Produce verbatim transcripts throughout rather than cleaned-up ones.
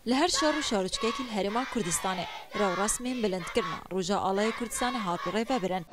Li her şar û şaroçkekî li Herêma Kurdistanê rewresmên bilindkirina Roja Alaya Kurdistanê hat birêvebirin.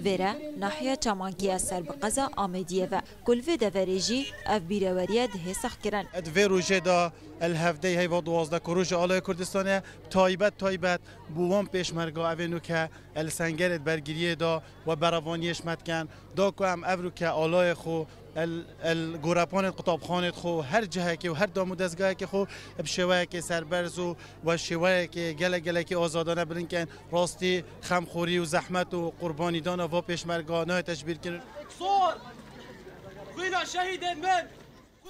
Vêre nahiya Çamankê ya ser bi qeza Amêdiyê ve, ku li vê deverê jî ev bîreweriye dihê sexkirin. Di vê rojê de, li hevdehê heyva duwazdeh ku Roja Alaya Kurdistanê, taybet taybet bo wan pêşmerga evê nûke li sengerê di bergiriyê de we berevaniyê ji me dikin, da ku em evroke alayê xwe, el, el gorepanên qutabxanê xwe, her cihekê û her dam û dezgahekê xwe bi şêweyekê serberz û we şêweyekê gelek gelekî azadane bilind kin. Rastî xemxorî û zehmet û qurbanîdana va pêşmerga nayête ji bîr kirin. Zor! Xwîna şehîdên min!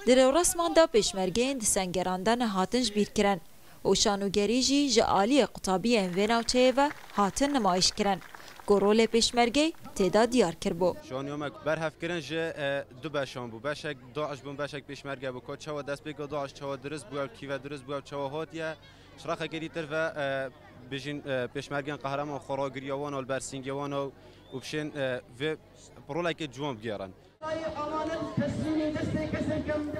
Di rewresman de pêşmergeyên di sengeran de nehatin ji bîr kirin û şanogerî jî ji aliyê qutabiyên vê navçeyê ve hatin nimayîş kirin ku rolê pêşmergeyê tê de diyar kiribû. Şaniya me berhev kirin ji, e, du beşan bû. Beşek DAIŞ bûn, beşek pêşmerge bû. Ka çawa destpêka DAIŞ, çawa dirist bû, ew kî ve dirist bû, ew çawa hatiye. Ji rexekê dîtir ve, e, bijîn, e, pêşmergên qehreman xwe ragiriya wan û li ber sîngê wan û, û bişên, e, vê rolekê ciwan bigêrin.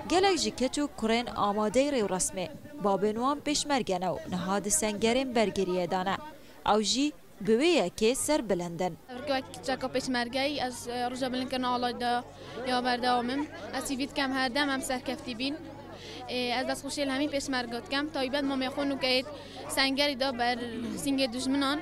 Gelek ji keç û kurên amadeyî rêwresmê, babên wan pêşmerge ne û niha di sengerên bergiriyê de ne. Ew jî bi wê yekê serbilind in. Wek çeka pêşmergeyî ez, e, roja bilindkirina alayê de ya berdewam im. Ez hîvî dikim her dem em serkeftî bîn. E, ez destxweşiyê li hemî pêşmerga dikim. Taybet mamê xwe nûkeyê sengerî de ber sîngê dijminan.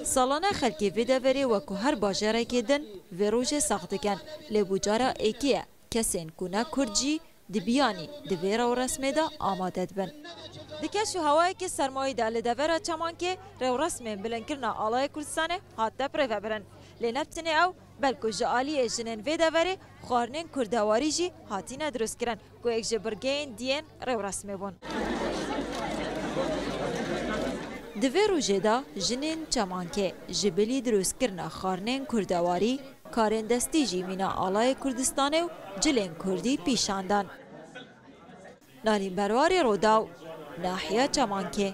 Salane xelkê vê deverê wekû her bajarekê din vê rojê sax dikin. Lê bû cara êkê ye kesên ku ne kurd jî di biyanî di vê rewresmê de amade dibin. Di keş û hewayekê sermayî de li devera Çamankê rewresmên bilindkirina Alaya Kurdistanê hatine birêvebirin. Lê ne bi tenê ew, belku ji aliyê jinên vê deverê xwarinên kurdewarî jî hatine dirustkirin, ku yek ji birgeyên diyên rewresmê bûn. Di vê rojê de jinên Çamankê ji bilî dirustkirina xwarinên kurdewarî, karên destî jî mîna Alaya Kurdistanê û cilên kurdî pîşan dan. Nalîn Berwarê, Rodaw, nahiya Çamankê.